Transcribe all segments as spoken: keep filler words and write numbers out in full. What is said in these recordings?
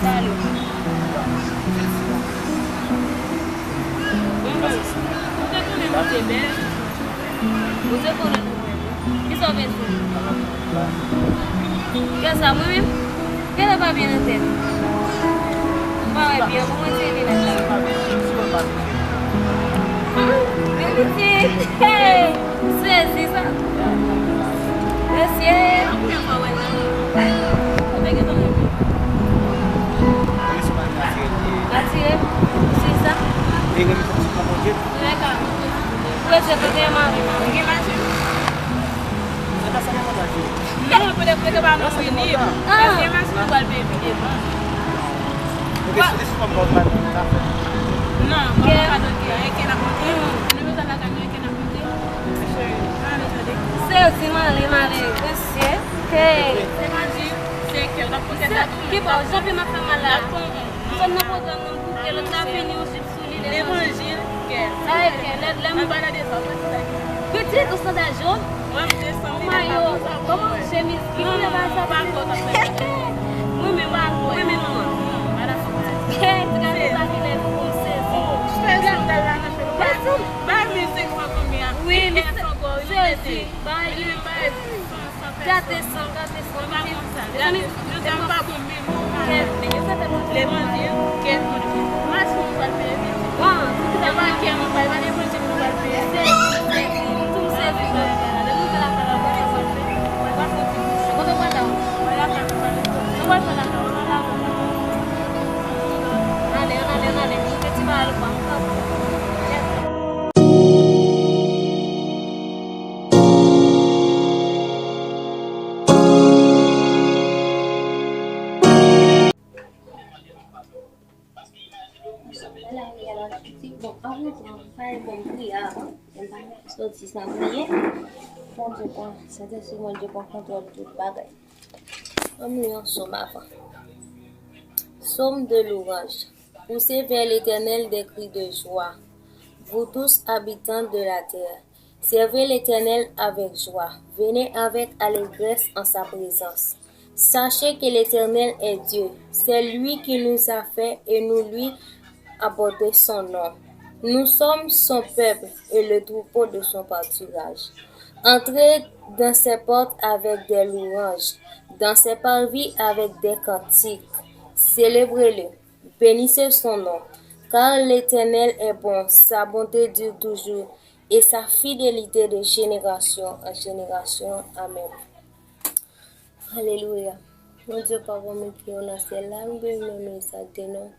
Salut. Ou te konnen nou te bèl. Ou te konnen nou bèl. Kisa w gen sou ou? Kè sa, mwen menm? Kè sa pa byen nan tèt? M pa wè byen, pou mwen tire linèt la. Men pitit, hey! M sezi sa. Mesye. Ou te gentan renmen. Atire m. Sezi sa. Mwen ka. Mwen se kote mari. Ou gen machin? Non, poutèt, poutèt pa mwen vini. Ah. Èske machin ou pral peye pi devan? Ok, si se kòm mòd la, sa fè. Non, mwen pa doke, e ke n ap monte. Nou bezwen lakay nou, e ke n ap monte. Cheri, ale, tande. Sezi, m ale, m ale. Mesye. Hey. Se pa di, se kè, n ap monte sa tou. Ki bò, Jean Pierre m ap fè mal la. N ap pran. M sot nan pwogram nan, m bouke, lòt la vini, yon jip sou li, levanjil. Levanjil, kè. Sa e kè, lè, lè m. Anba nan desann, mwen se sa ki. Pitit, ou sandal jòn? Mwen, m desann, oh my God. Kòman chemiz, ki koulè bagay sa, pitit? Mwen menm, mwen menm, non. Hey, ti gade sa ki lè pou m sezi. Fè sandal la nan cheve. Fè sandal. Bay mizik mwen kounye a. Wi, misye sezi. Bay li. Gade san, gade san. Mezanmi, nou te pa bon menm. Kè, men yo sa fè nou. Levanjil, kè, mwen. Machin mwen pral peye vit. Bon, se pa kè mwen pral, pa levanjil mwen pral peye. Se, se, tou se vit. Lè nou te lakay la, mwen pral peye. Mwen pa fè ti bouch. Kote w pral la? Mwen lakay mwen pral. Nou pral fè lakay, mwen pral lakay. Ale, ale, ale. Mwen te ti ba al pa. Yes. Bon, avan tou, pa bon priye avan. Mwen pa soti san priye. Bondye pran, Sentespri Bondye pran kontwòl tout bagay. Ann li yon sòm avan. Psaume de louange. Poussez vers l'Éternel des cris de joie, vous tous habitants de la terre. Servez l'Éternel avec joie, venez avec allégresse en sa présence. Sachez que l'Éternel est Dieu, c'est lui qui nous a fait et nous lui apporter son nom. Nous sommes son peuple et le troupeau de son pâturage. Entrez dans ses portes avec des louanges, dans ses parvis avec des cantiques. Célébrez-le, bénissez son nom, car l'Éternel est bon, sa bonté dure toujours, et sa fidélité de génération en génération. Amen. Alelouya. Bondye, Papa, mwen ki nan syèl la, m beni non, nou egzalte non.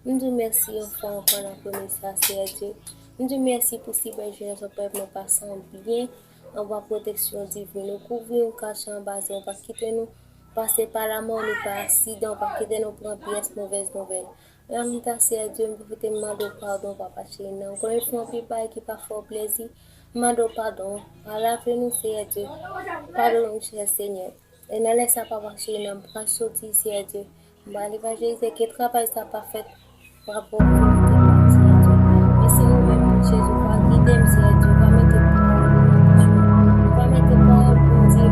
M di w mèsi yon fwa ankò nan premye sa, Seyè Dye. M di w mèsi pou si bèl jounen sa w pèmèt mwen pase an byen anba pwoteksyon divin ou. Kouvri nou, kache anba zen ou, pa kite nou pase pa lanmò ni pa aksidan, ou pa kite nou pran pyès movèz nouvèl. Nan mitan, Seyè Dye, m pwofite m mande w padon, Papa cheri, nan. M konnen m fè anpil bagay ki pa fè w plezi. M mande w padon. Pa lave nou, Seyè Dye. Padone nou, chè Senyè. E nan lè sa, Papa cheri, nan m pral soti, Seyè Dye. M pral evanjelize, ke travay sa pa fèt. Bravo, Seyè Dye. Men se ou menm, Jezi, ou va gide m, Seyè Dye. Ou va mete pawòl ou nan bouch mwen. Ou va mete pawòl Bondye.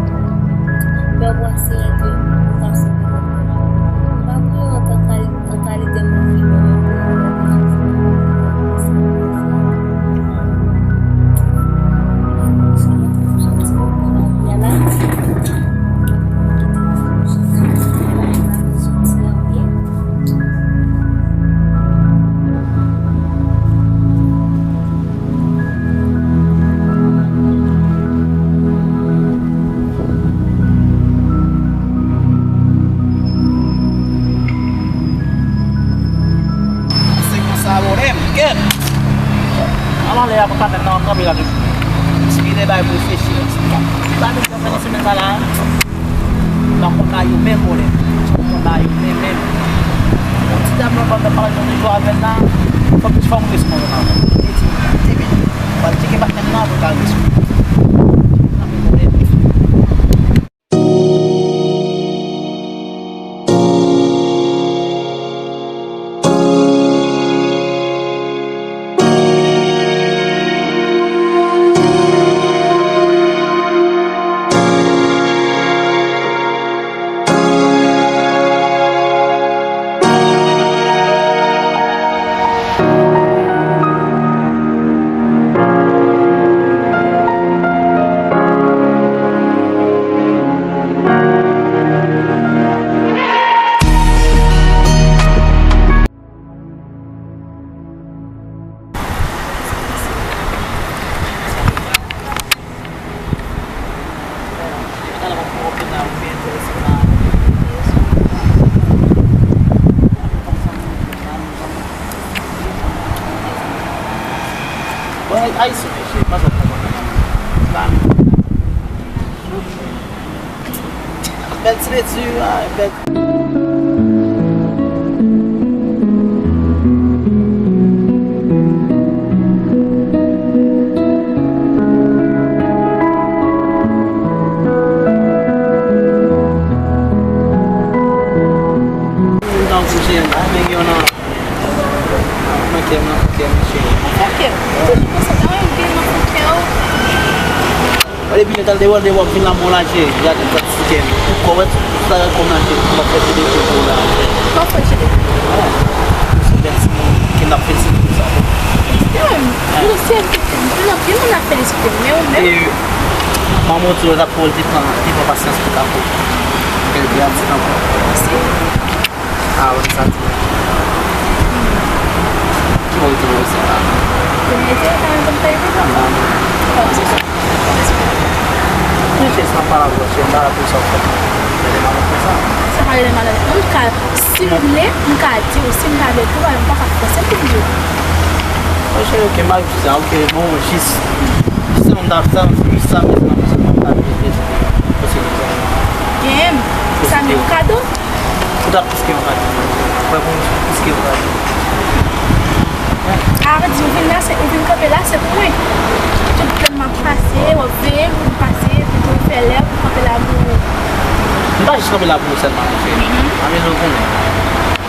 Fè w wè, Seyè Dye, ou ka sove m. M pa priye w antan kal-, an kalite moun ki bon, men pou ou menm, Jezi. Se konsa, bòdè, m kèt. Alò, lè a pou kanmenm nan, kanpe la toujou. Ti lè bay pou reflechi yon ti tan. Sa vin fè nan semèn sa la, m pa konn ba yo menm, bòdè. M pa konn ba yo menm, menm. Yon ti dam nan, ban nan pale nan jou avè l la, fòk, fòk m responn nan. Li di, demen, m pral tcheke patnè m nan pou l ka responn. Kanpe, bòdè. Bon, ayisyen, mesye, pa sa konprann. Bèl ti leti, ah, bèl. Nan bouche, ah, men yon nan. Nan fon kè m, nan fon kè m, mesye. Nan fon kè w? Ou toujou konsa, sa mwen vin nan fon kè w. Depi nou t al dewòl, dewòl, vin la, bon, la, cheri. Gade, gade, si kè m. Ou kò, wè, tout sa, kò m la, cheri. M ap fè cheri pou ou la, cheri. M ap fè cheri. Wè. Se bèl timoun ke n ap felisite pou sa. Kè m, nou se, nou ap, gen moun ap felisite m, men ou menm. E, manman w tou, l ap fè w, te pran, te pran pasyans pou ta fè. Kè l te ap di ankò. Mèsi. Ah, wè, sa di. Ki bò w te wè sa? Premye te, pa menm konn fè egzanp. Mèche, sa pa la vwè, se pa la pou sa fè. Rele malad konsa. Sa pa rele malad. An tou ka, si m vle, m ka di w, si m pa vle tou, m pa ka fòse m pou m di w. Mèche, ok, m ap di sa, ok, bon, jis, jis sa m ta, sa, jis sa, men sa, m ta vle di, posibite. Gen, sa menm kado. Ou ta plis ke yon kado. Ou wè pou mwen plis ke yon kado. A vle di, ou vin la, se, ou vin kanpe la, se pou mwen. Tout plenn m ap pase, w ap veye pou m pase, pou m fè lè, pou m kanpe la pou ou. M pa jis kanpe la pou ou sèlman, mèche. Mhm. Mèche, ou konnen.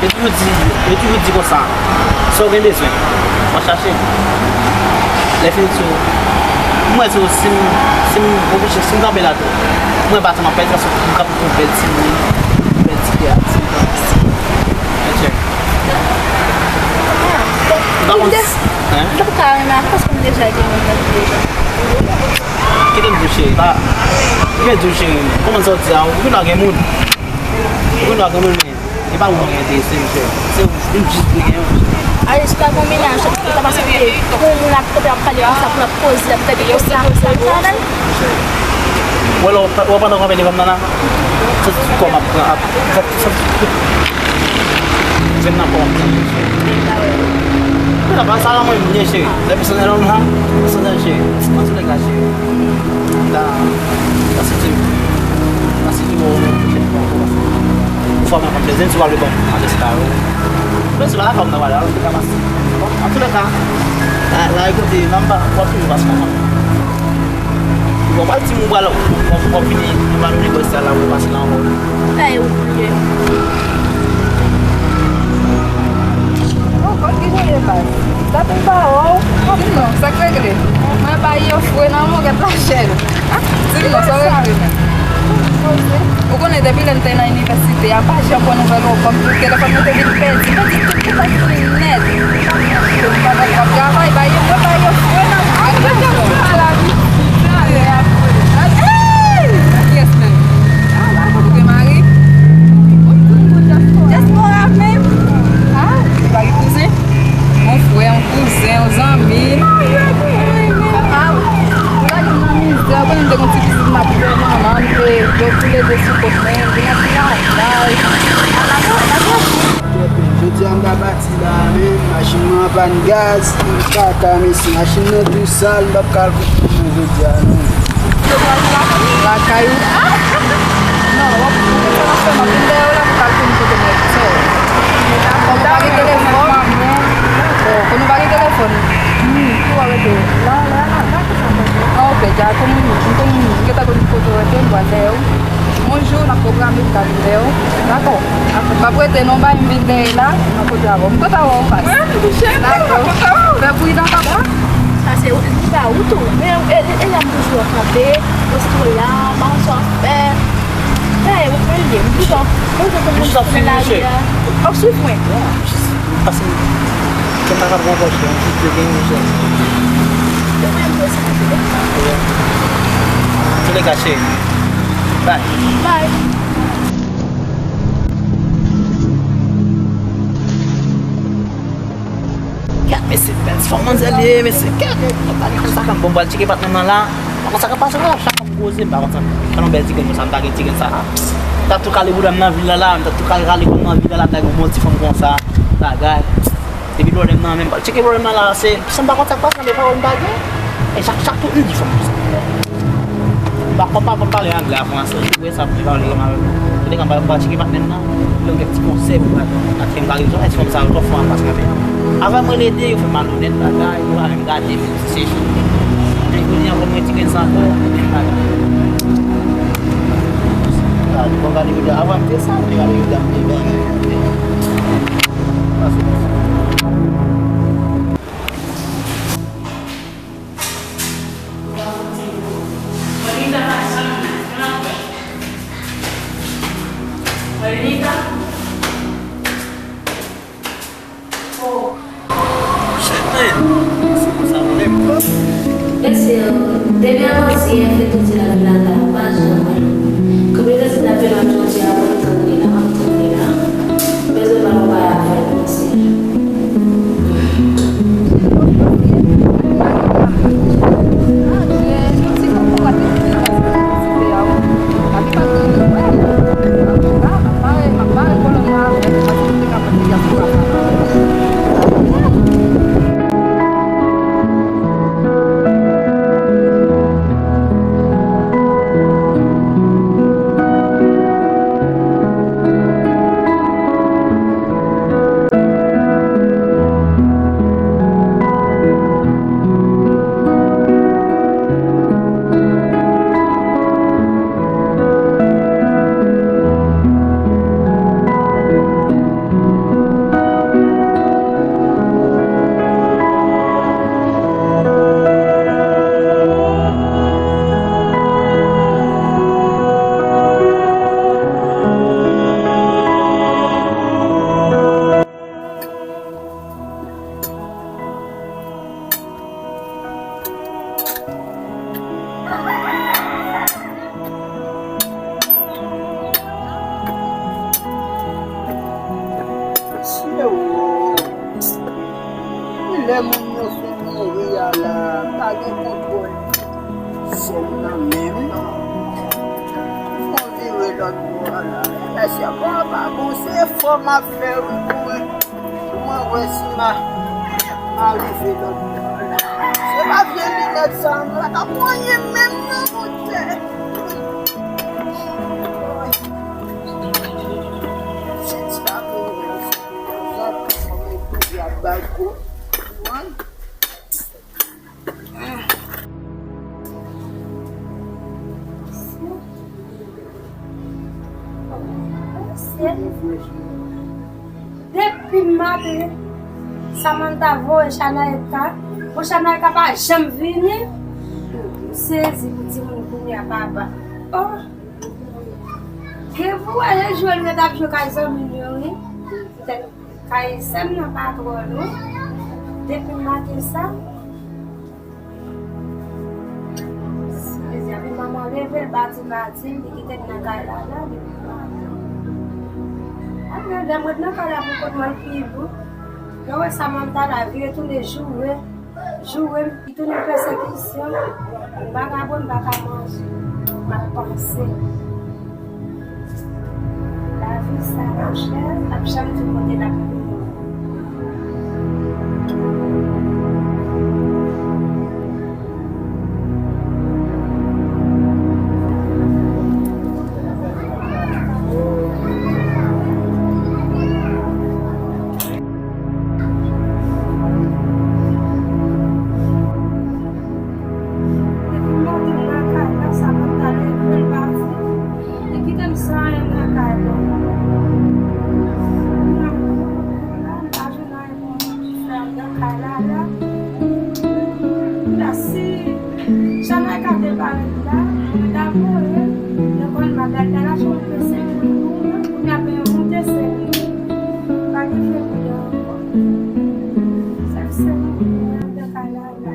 Yo toujou di, yo toujou di konsa, sa w gen bezwen, w a chache. Lè fini tou, mwen tou, si m, si m oblije, si m kanpe la tou, mwen pa t ap pèdi, paske m kanpe pou bèl timoun, bèl ti kè a, ti kè a. Mèche. M pa konn, hein? M pa ka renmen ak paske m deja gen yon nèg deja. Kite m di w, cheri, pa, kite m di w, cheri, kòman sa w di a, ou vin la gen moun. Ou vin la gen moun, men. E pa ou mwen enterese, mesye. Se ou, vin jis vle gen yon. Ale, si w ta gon mennaj, ou ta pase pou yon moun ap kanpe, ap pale konsa, pou l ap koze, ap gade konsa, konsa, konsa, nan. Ou wè, lè w pa, w wè pandan w kanpe devan m nan la, santi kò m ap pran, ap, santi, santi, grenn nan kò m ap pran, mesye. Mwen la pa sa la, mwen, mesye. Lè pèsonèl la, pèsonèl, cheri. An tou lè ka, cheri. La, la, se ti, la, se ti, bon, bon, bon, bon, bon. Ou fò mwen konn bezwen, si w ap le bon, an eskaro. Men se pa lakay m nan pale a, ou te ka pase. Bon, antoulèka, la, la, e kote, nan m pa, w ap toujou pase nan kay mwen. Bon, w ap di m ou pral, w ap, w ap vini, nou pa vini bò sa la, ou pase nan wòl. Sa e ou pou ye. Oh, kot ki nou ye, baz? Dat m pa wè w. Di m non, sa k regle? Mwen bay yo fre nan mongèt lachèn. Di m non, sa w regle menm? Ou konnen depi lè m te nan inivèsite a, pa janm pran nouvèl ou, kòm telefòn mwen te vin pèdi, pèdi tout kontak mwen nèt. W ap travay, bay yo, mwen bay yo fre nan mongèt lachèn. Hey! Kiyès menm? Ou gen mari? Dyaspora menm? Ah, ou pa gen kouzen? Yon frè, yon kouzen, yon zanmi. Ah, ou lage m nan mizè, ou konnen m te gon ti pitit m ap fè manman m, e yo toulede sou kont mwen, vin ap travay. Jodi a m ta pati la menm, machin mwen an pàn gaz, m kaka, mesye, machin nan tou sal, m p ap ka al kote mwen jodi a non. Lakay ou? Non, w ap, w ap fè m ap vin dèyè w la pou w ka al konnen kote mwen sè w. Kòm ou pa gen telefòn, kòm ou pa gen telefòn, hmm, pou w rete la, la, la, la, konsa, konsa. Ah, ok, dja, kòm m konn, m gentan konn kote w rete, m pral dèyè w. Yon jou, n ap pwograme pou ta vin dèyè w. Dakò. M p ap rete non, bay m vin dèyè la, nan kote avè w. M kontan wè w, baz. Dakò. Fè pridan, papa. Sa se li pa ou tou. Men e, e, e la m toujou ap kanpe, poste la, m pa konn sa w ap fè. Dayè, ou konn li, m toujou, m toujou konn moun nan lari a. W ap swiv mwen. Pase m, kè m pa ka pran pòch yo, m te gen yon jèn. Antoulèka, cheri. Bye. Bye. Gad, mesye, bèl ti fò manzè li ye, mesye. Gad, mwen pa gen sa k ap bon, m pral tcheke patnè m nan la. Pa konn sa k ap pase la, chak fwa m koze, m pa konn sa. Sa yon bèl ti grenn konsa, m ta gen ti grenn sa. M ta tou kale bouda m nan vil la la, m ta tou kale kale kò m nan vil la la, m ta gen yon bon ti fanm konsa, bagay. Depi pwoblèm nan menm, tcheke pwoblèm nan la, se, se m pa konn sa k pase, men pawòl m pa gen. E chak, chak tout m di fanm konsa. M pa konn pa konn pale anglè ak fransè. Wè sa pou pale kòm avèk nou. Kote kan pa pa tcheke patnè m nan, yo gen ti konsèy pou patnè m. Paske m ka rezon, èske fanm sa yo twò fò anfas kanpe. Avan mwen rele de, yo fè malonèt bagay, yo pa menm gade m, se jou. Men kounye a kòm mwen ti grenn sa ankò, menm bagay. Gade, bon, gade, yo di, avan m te sa, m te gade, yo di, m te gade. Pase konsa. Bonita pa janm nan. Bonita. Oh. Shit, man. Se konsa menm. Mesye, depi avantyè, fè tout ti lavi la, la, pa janm wè. Kòm li rete nan fè lòt jodi a, mwen tann li la, m ap tann li la. Bezwen pale yon bagay avè l, mesye. Mesye o, kilè moun yo fin mouri a la, m pa gen kontwòl sè m nan menm non. Fò m vire lòt bò a la. Mesye, kò a pa bon, se efò m ap fè wi pou mwen. Pou mwen wè si m a, m a rive lòt bò a la. Se pa vye linèt sa, m la ka ponyen menm nan montè. Senti la pou mwen, senti konsa, mwen kouri ap bay kou. Depi maten, Samantha voye Chanayka. Bon, Chanayka pa janm vini. M sezi pou timoun kounye a, papa. Oh! Gen pou wè lè jwe l ret ap jwe kay zanmi l yo, wi. Petèt kay sè m nan pa twò lwen. Depi maten sa, Sezi, epi manman leve l bati bati, li kite m nan kay la la depi maten. Apre lè m ret nan kay la pou kont mwen l pi dou. Lè w wè Samantha la vire tounen joure, joure m, li tounen pèsekisyon. M pa ka bwè, m pa ka manje. M ap panse. Lavi sa, monchè, ap janm di w kote l ap mennen w. Depi maten m nan kay la, Samantha leve l pati. Li kite m san anyen nan kay la. Kounye a m pa jwenn anyen pou m fè anndan kay la la. Kounye a si Chanayka te parèt la, mwen ta voye l lekòl, m ap al la, l ap fè yon pèsekisyon pou mwen. Kounye a ben yon pèsekisyon. Pa gen fè kounye a ankò. Sa k se mwen kounye a anndan kay la la.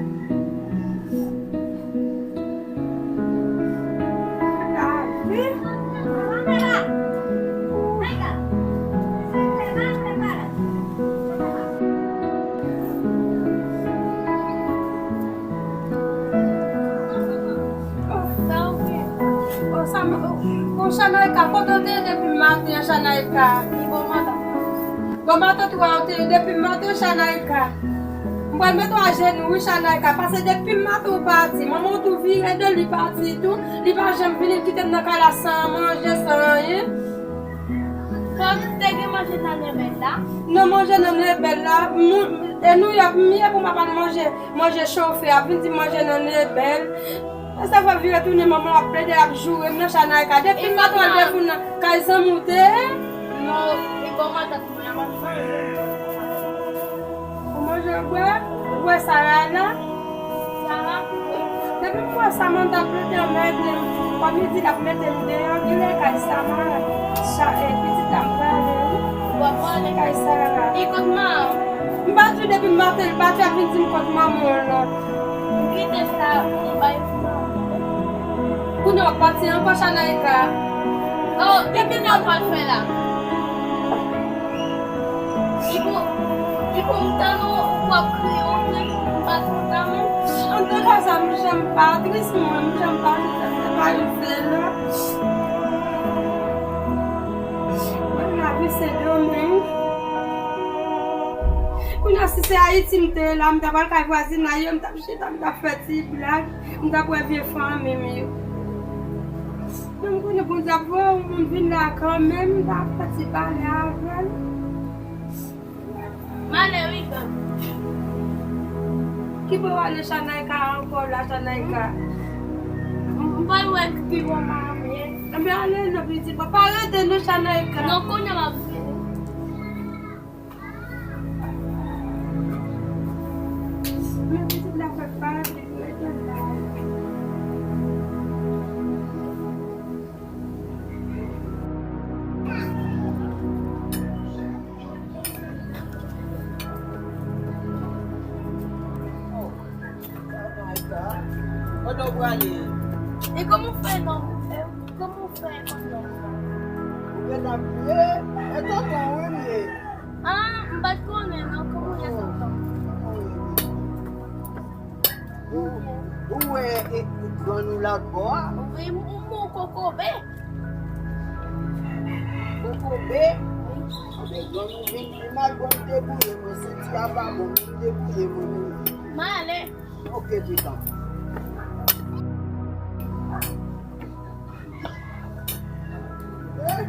Sa m, bon, Chanayka, kote w te ye depi maten an, Chanayka? Li bò matant. Bò matant ou a w te ye depi maten, Chanayka. M pral mete w ajenou, wi, Chanayka, paske depi maten ou pati, manman w tou vire do l, li pati tou. Li pa janm vini, li kite m nan kay la san manje, san anyen. Kòm te gen manje nan Nebèl la? Non, manje nan Nebèl la. Mou-, e Nouyòk m ye pou m ap al manje, manje chofe, ap vin di manje nan Nebèl. E sa fè vire tounen manman ap plede, ap joure m nan, Chanayka. Depi m pa pran defou nan kay zanmi w te ye. Non, e bon matant mwen an, m ap manje. Ou manje, ou bwè? Ou bwè Sara la? Sara? Depi m wè Samantha ap plede anmède m, kòm li di l ap mete m deyò, genlè kay Samara, sa, e, pitit la m prale, wi. W ap prale? Kay Sara. E kot manman w? M pa di w depi m maten, l pati ap vin di m kot manman w lan. Kite sa, li bay pou manman w. Kounye a w ap pati ankò, Chanayka? Oh, depi sa w pral fè la? Li pou, li pou m tann ou, ou ap kriye, ou menm, ou pa kontan menm. Antouka, sa m janm pa tris, mwen, m janm pa tris, se pa yon sè la. Mwen, lavi Sendomeng. Kounye a, si se Ayiti m te ye la, m ta pral kay vwazinay yo, m t ap chita, m t ap fè ti blag, m t ap wè vye fanmi m yo. Men m konnen Bondye ap voye yon moun vin la kanmenm, m ta ap fè ti pale avè l. M ale wi, grann. Ki bò w ale, Chanayka, ankò la, Chanayka? M, m pral wè ki bò manman m ye. Enben, ale non, pitit mwen. Pa rete non, Chanayka. Non, kounye a m ap vini. Men pitit la fè pa rete, rete la. Kote w prale? E kòman w fè non? E kòman w fè konn non? Ou gentan bliye? E tonton wi m ye. Ah, m pa t konnen non. Kòman w ye tonton? Ou, ou wè, e, grann ou lòt bò a? Wi, m, m wè kokobe. Kokobe? Anben grann ou vin, vin al ban m debouye mwen, senti a pa bon, vin debouye mwen menm. M ale. Ok, pitan. Eh,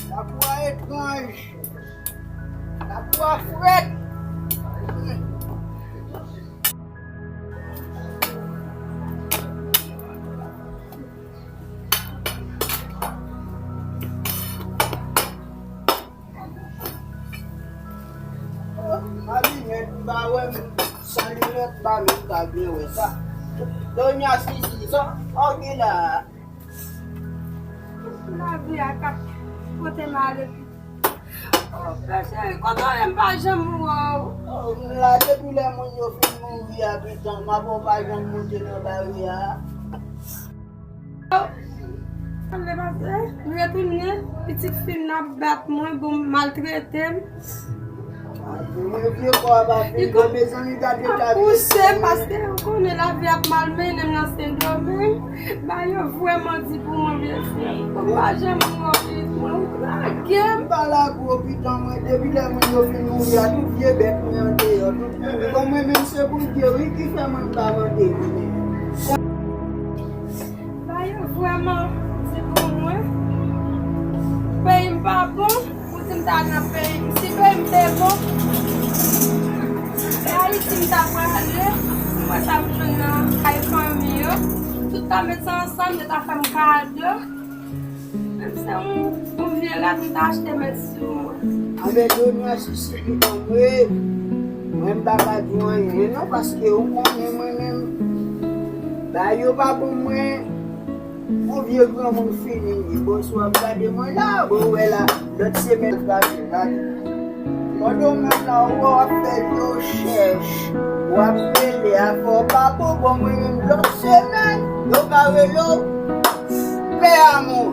lakou a etranj. Lakou a frèt. Oh, malinèt, m pa wè m san linèt, m pa menm ka byen wè sa. Donya Sisi, sa, ok la. Lavi a k ap pote m ale. Oh, pè cheri, kote w ye m pa janm wè w? Oh, m la depi lè moun yo fin mouri a, pitan, m ap wè w pa janm monte nan bari a. Ann le pase, m retounen, pitit fi m nan ap bat mwen, bon, maltrete m. Mwen vye kò a pa fin bon, mezanmi, gade ta vye kò mwen. Paske ou konnen lavi ap malmennen m nan Sendomeng. Bagay yo vrèman di pou mwen, vye frè m. Ou pa janm wè w, vye frè m. Ou lage m. M pa lage w, pitan, mwen, depi lè moun yo fin mouri a, tout vye bèt mwen andeyò, tout mouri. Bon, mwen menm, se Bondye, wi, ki fè mwen m pa mande. Bagay yo vrèman di pou mwen. Peyi m pa bon, pou di m ta nan peyi m. Si peyi m te bon, se Ayiti m ta prale. M wè sa m jwenn nan kay fanmi yo. Tout ta met sa ansanm, yo ta fè m kado. Menm se yon, yon vye rad m ta achte met sou mwen. Anben, Donya Sisi, pitan mwen, mwen m pa ka di w anyen non, paske ou konnen mwen menm, bagay yo pa bon mwen. Yon vye granmoun fini m ye. Bonswa, gade mwen la, bon, ou wè la, lòt semèn gade, gade. Pandan w menm la, ou wè w ap fè vye rechèch, w ap rele afè w pa bon, bon, mwen menm lòt semèn, yo ka rele w pè a moun.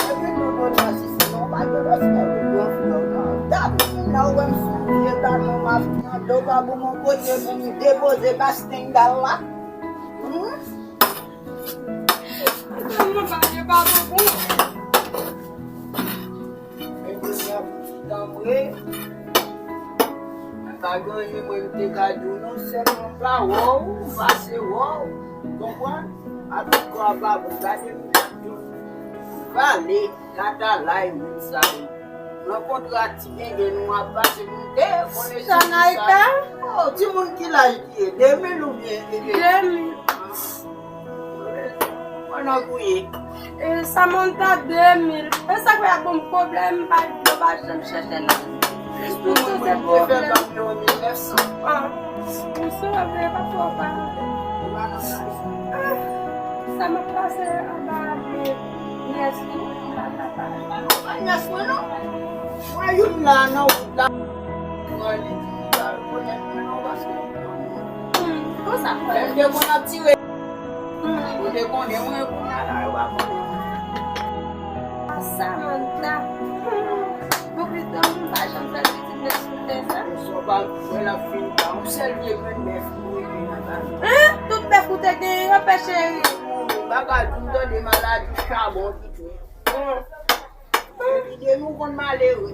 Epi nou, nou, nou, si, si, nou pa gen respè pou gran frè w, non. Gade mwen la, ou wè m sou vye baton, m ap tande w pa bon, mwen kote pou m depoze bastèngal la. Hmm? Gen anyen mwen m te ka di w non, sèlman pa wè w, pase wè w, konprann? Apre kò a pa bon, gade m ap di w. Vale, Katalay, moun sa yo. Rankontre ak ti genge nou ap pase, moun te konnen se ki sa. Sa. Oh, timoun ki laj li ye, de mil oubyen e de mil? De mil. Mwen nan gouye. E, Samantha de mil. E sa k fè ap ban m pwoblèm, m pa, yo pa janm chèche nan. Tout se pwoblèm. Mil nèf san. Ah, m sove, pa twò pale. Ah, sa m ap pase anba de nyès li, m pa ka pale. Pa nyès mwen non. Mwen youn la nan wout la. Mwen li di, pa rekonèt mwen non, paske Hmm, konsa m fè. Lè m te konn ap tire. Hmm. Ou te konnen mwen, kounye a la, yo pa konnen mwen. Samantha. Hmm. Pou pito, m pa janm fè pitit nèg sou tè sa. Sa w pa wè l ap fin pa. Yon sèl vye grenn bèf pou rete nan kay. Hein? Tout bèf ou te genyen yo, pè cheri. Bagay, pou m tande maladi chabon ki tou. Hmm. Epi depi w konn malere,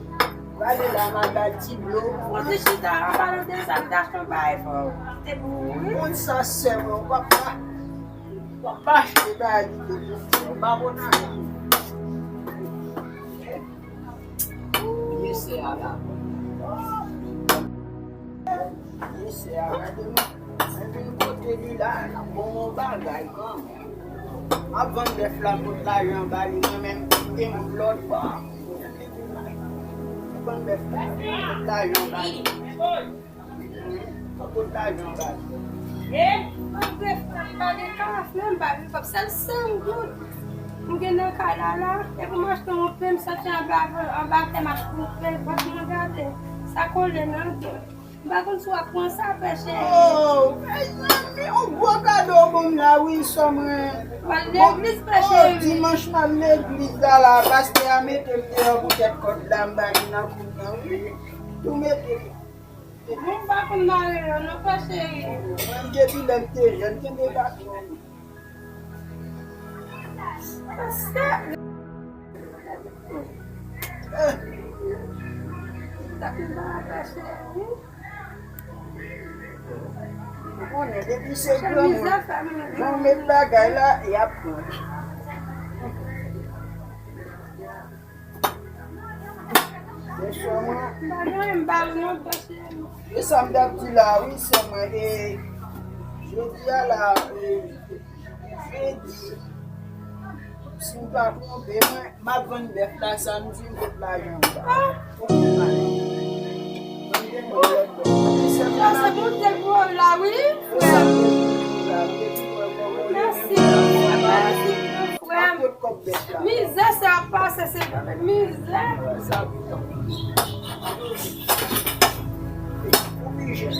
prale la, m al bay ti dlo. Ou te chita an palan de sa, m te achte yon bagay pou ou. Te pou ou, wi. Konn sa sèlman, w pa pa, w pa achte bagay ki te pou ou, w pa konn anyen. Mesye a la. Mesye a, gade mwen. Mwen vin kote li la, l ap ban m yon bagay kanmenm. M ap vann bèf la, pot lajan ba li, mwen menm kite m lòt bò. Vann bèf la, pot lajan ba li. Pot lajan ba li. E, malgre sa, m pa gen kaf, men m pa gen kòb, sèl senk goud. M gen nan kay la, la, epi m achte yon pen, m soti anba, anba tè, m ap koupe, pòt mwen gate. Sa kole nan do. M pa konn si w ap pran sa, pè cheri. Oh, mezanmi, yon gwo kado w ban m la, wi, sè mwen. W al legliz, pè cheri. Oh, dimanch m al legliz la, la, pastè a mete m deyò poutèt kòd la, m pa vin nan koup nan, wi. Tou mete m. Mwen m pa konn mare yo, non, pè cheri. Mwen, depi lè m te jèn, m te degaje. Pastè. Ou konnen, depi se granmoun, jan w met bagay la, y ap pran. Men sè mwen, e sa m t ap di la, wi, sè mwen, e, jodi a la, e, Jedi, si m pa twonpe mwen, m ap vann bèf la samdi, m pot lajan anba. Ah! Ou konprann? Mwen gen moun lòt bò. Sa se Bondye pou ou la, wi, frè m. Mèsi, mèsi, frè m. Mizè sa ap pase, se mizè. Ou pije.